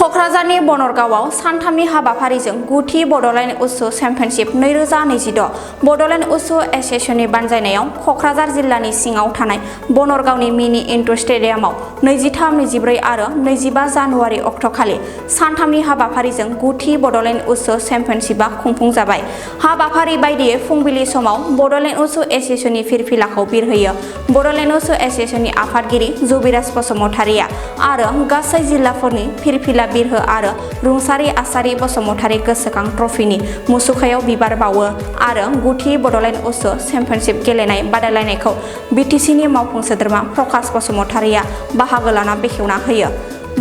क'क्राझारनि बनरगावआव सानथामनि हाबाफारिजों गुथि बड'लेण्ड उसु चेम्पियनशिप 2026 बड'लेण्ड उसु एस'सिएशननि बानजायनायाव क'क्राझार जिल्लानि सिङाव थानाय बनरगावनि मिनि इनड'र स्टेडियामाव 23, 24 आरो 25 जानुवारि अक्ट'खालि सानथामनि हाबाफारिजों गुथि बड'लेण्ड उसु चेम्पियनशिपआ खुंफुंजाबाय। हाबाफारि बायदियै फुंबिलि समाव बड'लेण्ड उसु एस'सिएशननि फिरफिलाखौ बिरहोयो बड'लेण्ड उसु एस'सिएशननि आफादगिरि जुबिराज बसुमतारिया आरो गासै जिल्लाफोरनि फिरफिला बिरहो आरो रुंसारि आसारि बसुमतारि गोसोखां ट्रफिनि मुसुखायाव बिबार बावो आरो गुथि बड'लेण्ड उसु चेम्पियनशिप गेलेनाय बादायलायनायखौ बिटिसिनि मावफुं सोद्रोमा प्रकाश बसुमतारिया बाहागो लाना बेखेवना होयो।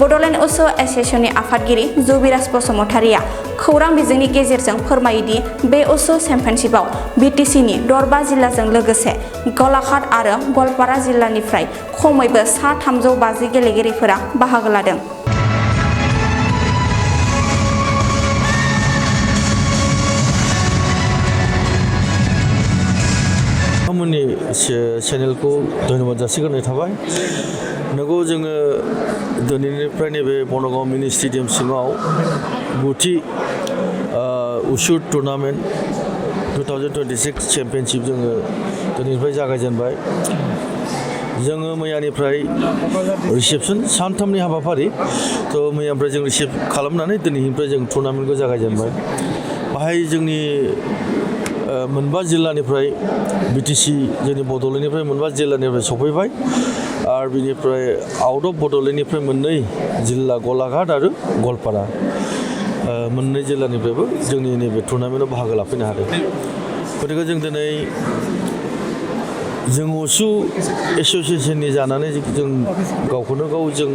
बड'लेण्ड उसु एस'सिएशननि आफादगिरि जुबिराज बसुमतारिया खौरां बिजोंनि गेजेरजों फोरमायोदि बे उसु चेम्पियनशिपआव बिटिसिनि दरबा जिल्लाजों लोगोसे गलाघाट आरो गवालपारा जिल्लानिफ्राय खमैबो सा 350 गेलेगिरिफोरा बाहागो लादों। चेनेल को धन्यवाद जासिगोरनाय थाबाय। नंगौ जोङो दिनैनिफ्राय नैबे बनगाव मिनि स्टेडियाम सिङाव गुथि उसु टुर्नामेन्ट 2026 चेम्पियनशिप जोङो दिनैनिफ्राय जागायजेनबाय। जोङो मैयानिफ्राय रिसेपसन सानथामनि हाबाफारि मैयानिफ्राय जों रिसिभ खालामनानै दिनैनिफ्राय जों टुर्नामेन्टखौ जागायजेनबाय। बाहाय जोंनि मोनबा जिल्लानिफ्राय बिटिसि जोंनि बड'लेण्डनिफ्राय मोनबा जिल्लानिफ्राय सफैबाय आरो बिनिफ्राय आउट अफ बड'लेण्डनिफ्राय मोननै जिल्ला गलाघाट आरो गवालपारा मोननै जिल्लानिफ्रायबो जोंनि नैबे टुर्नामेन्टआव बाहागो लाफैनो हादों। गतिके जों दिनै जों उसु एस'सिएशननि जानानै जों गावखौनो गाव जों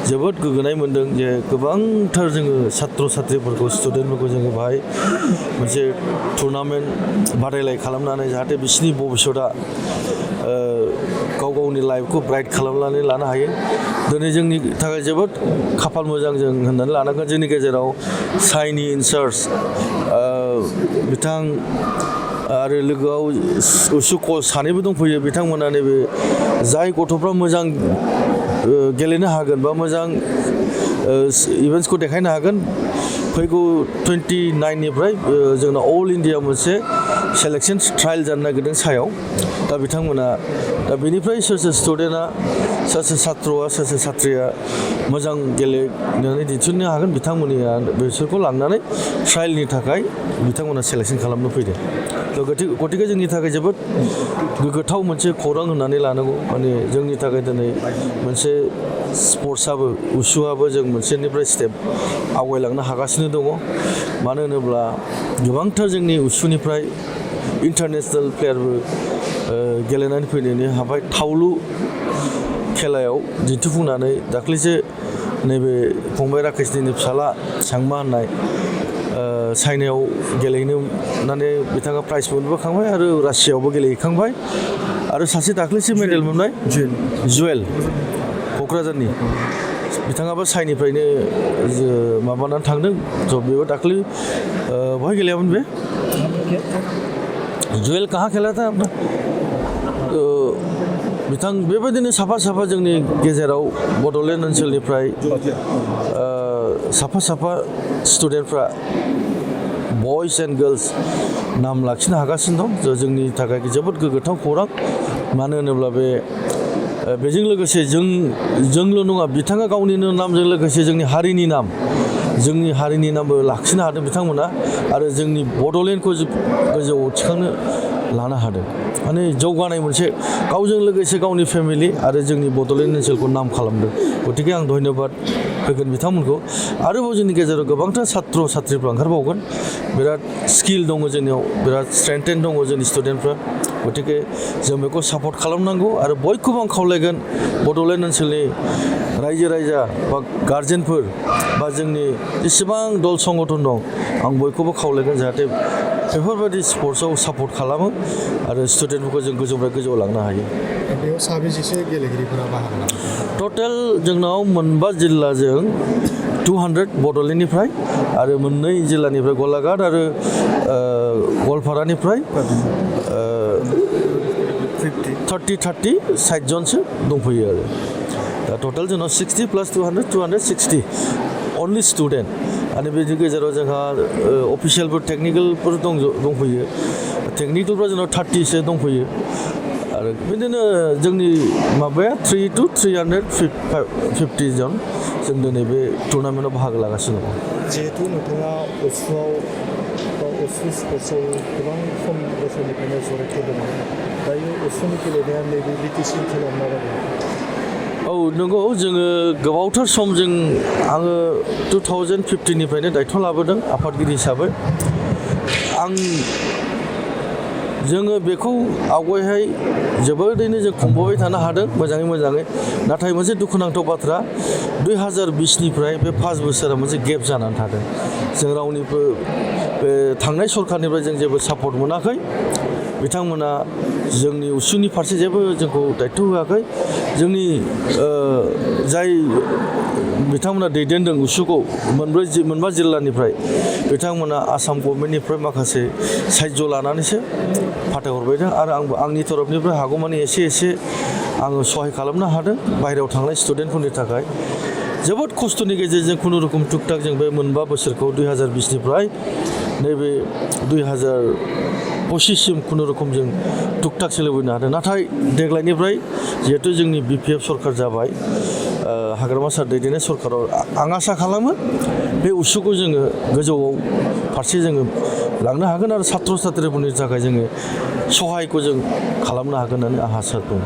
जोबोद गोग्गानाय मोनदों जे गोबांथार जोङो छात्र छात्रिफोरखौ स्टुडेन्टफोरखौ जोङो बाहाय मोनसे टुर्नामेन्ट बादायलाय खालामनानै जाहाथे बिसोरनि भबिष्यतआ गाव गावनि लाइफखौ ब्राइट खालामनानै लानो हायो। दिनै जोंनि थाखाय जोबोद खाफाल मोजां जों होननानै लानांगोन। जोंनि गेजेराव साइनि इनचार्ज बिथां आरो लोगोआव उसु कच सानैबो दंफैयो। बिथांमोना नैबे जाय गथ'फ्रा मोजां गेलेनो हागोन बा मोजां इभेन्ट्सखौ देखायनो हागोन फैगौ 29निफ्राय जोंना अल इन्डिया मोनसे सेलेक्सन ट्रायल जानो नागिरदों सायाव। दा बिथांमोना दा बेनिफ्राय सोर स्टुडेन्टआ सोर छात्रआ सोर छात्रिया मोजां गेलेनानै दिन्थिनो हागोन बिथांमोननिया बिसोरखौ लांनानै ट्रायलनि थाखाय बिथांमोना सेलेक्सन खालामनो फैदों। गतिके जोंनि थाखाय जोबोद गोग्गाथाव मोनसे खौरां होननानै लानांगौ। माने जोंनि थाखाय दिनै मोनसे स्पर्ट्सआबो उसुआबो जों मोनसेनिफ्राय स्टेप आवगायलांनो हागासिनो दङ। मानो होनोब्ला गोबांथार जोंनि उसुनिफ्राय इन्टारनेसनेल प्लेयारबो गेलेनानै फैनो हाबाय। थावलु खेलायाव दिन्थिफुंनानै दाख्लैसो नैबे फंबाय राकेशनि फिसाला सांमा होननाय चाइनायाव गेलेहैनानै बिथाङा प्राइज मोनबोखांबाय आरो रासियायावबो गेलेहैखांबाय आरो सासे दाख्लैसो मेडेल मोननाय जुवेल क'क्राझारनि बिथाङाबो चाइनिफ्रायनो माबानानै थांदों। बेबो दाख्लै बहाय गेलेयामोन बे जुवेल काहा खेला था बिथां बेबायदिनो साफा साफा जोंनि गेजेराव बड'लेण्ड ओनसोलनिफ्राय साफा स्टुडेन्टफ्रा बयस एन्ड गार्लस नाम लाखिनो हागासिनो दं। जोंनि थाखाय जोबोद गोग्गाथाव खौरां। मानो होनोब्ला बेजों लोगोसे जोंल' नङा बिथाङा गावनिनो नामजों लोगोसे जोंनि हारिनि नामबो लाखिनो हादों बिथांमोना आरो जोंनि बड'लेण्डखौ गोजौआव थिखांनो लानो हादों। माने जौगानाय मोनसे गावजों लोगोसे गावनि फेमिलि आरो जोंनि बड'लेण्ड ओनसोलखौ नाम खालामदों। गतिके आं धन्यबाद होगोन बिथांमोनखौ। आरोबाव जोंनि गेजेराव गोबांथार छात्र छात्रिफ्रा ओंखारबावगोन। बिराद स्किल दङ जोंनियाव, बिराद स्ट्रेंथेन दङ जोंनि स्टुडेन्टफ्रा। गतिके जों बेखौ सापर्ट खालामनांगौ आरो बयखौबो आं खावलायगोन बड'लेण्ड ओनसोलनि रायजो राजा बा गार्जेनफोर बा जोंनि जेसेबां दल संगठन दं आं बयखौबो खावलायगोन जाहाथे बेफोरबायदि स्पर्ट्सआव सापर्ट खालामो आरो स्टुडेन्टफोरखौ जों गोजौनिफ्राय गोजौआव लांनो हायो। बेयाव साबेसेसो गेलेगिरिफोरा बाहागो लादों? टटेल जोंनाव मोनबा जिल्लाजों 200 बड'लेण्डनिफ्राय आरो मोननै जिल्लानिफ्राय गलाघाट आरो गवालपारानिफ्राय 30 60 जनसो दंफैयो आरो दा टटेल जोंनाव 60 + 200 260 अनलि स्टुडेन्ट आरो बेनि गेजेराव जोंहा अफिसियेलफोर टेकनिकेलफोर दंफैयो टेकनिकेलफ्रा जोंनाव 30सो दंफैयो आरो बिदिनो जोंनि माबाया 3 to 350 जन जों दिनै बे टुर्नामेन्टआव बाहागो लागासिनो दं जिहेतु नोंथाङा असुआव बा असु स्पर्ट्सआव गोबां खम बोसोरनिफ्रायनो जरैखे दङ दायो असुनि गेलेनाया नैबे लिटिसिम खेलाव माबायदि औ नंगौ जोङो गोबावथार सम आङो 2015निफ्रायनो दायथ' लाबोदों आफादगिरि हिसाबै जोङो बेखौ आवगायहाय जोबोरैनो जों खुंबोबाय थानो हादों मोजाङै नाथाय मोनसे दुखुनांथाव बाथ्रा 2020निफ्राय बे 5 बोसोरा मोनसे गेप जानानै थादों जों रावनिबो बे थांनाय सरखारनिफ्राय जों जेबो सापर्ट मोनाखै बिथांमोना जोंनि उसुनि फारसे जेबो जोंखौ दायथ' होआखै जोंनि जाय बिथांमोना दैदेनदों उसुखौ मोनबा जिल्लानिफ्राय बिथांमोना आसाम गभर्नमेन्टनिफ्राय माखासे साहाय्य लानानैसो फाथायहरबायदों आरो आंनि तरफनिफ्राय हागौमानि एसे आङो सहाय खालामनो हादों बाहेरायाव थांनाय स्टुडेन्टफोरनि थाखाय जोबोद खस्थ'नि गेजेरजों खुनुरुखुम टुकटाक जों बे मोनबा बोसोरखौ 2020निफ्राय नैबे 2025सिम खुनुरुखुम जों टुकटाक सोलिबोनो हादों नाथाय देग्लायनिफ्राय जिहेथु जोंनि BPF सरकार जाबाय हाग्रामा सार दैदेननाय सरकाराव आं आसा खालामो बे उसुखौ जोङो गोजौआव फारसे जोङो लांनो हागोन आरो साथ्र' साथ्रिफोरनि थाखाय जोङो सहायखौ जों खालामनो हागोन होननानै आंहा आसा दं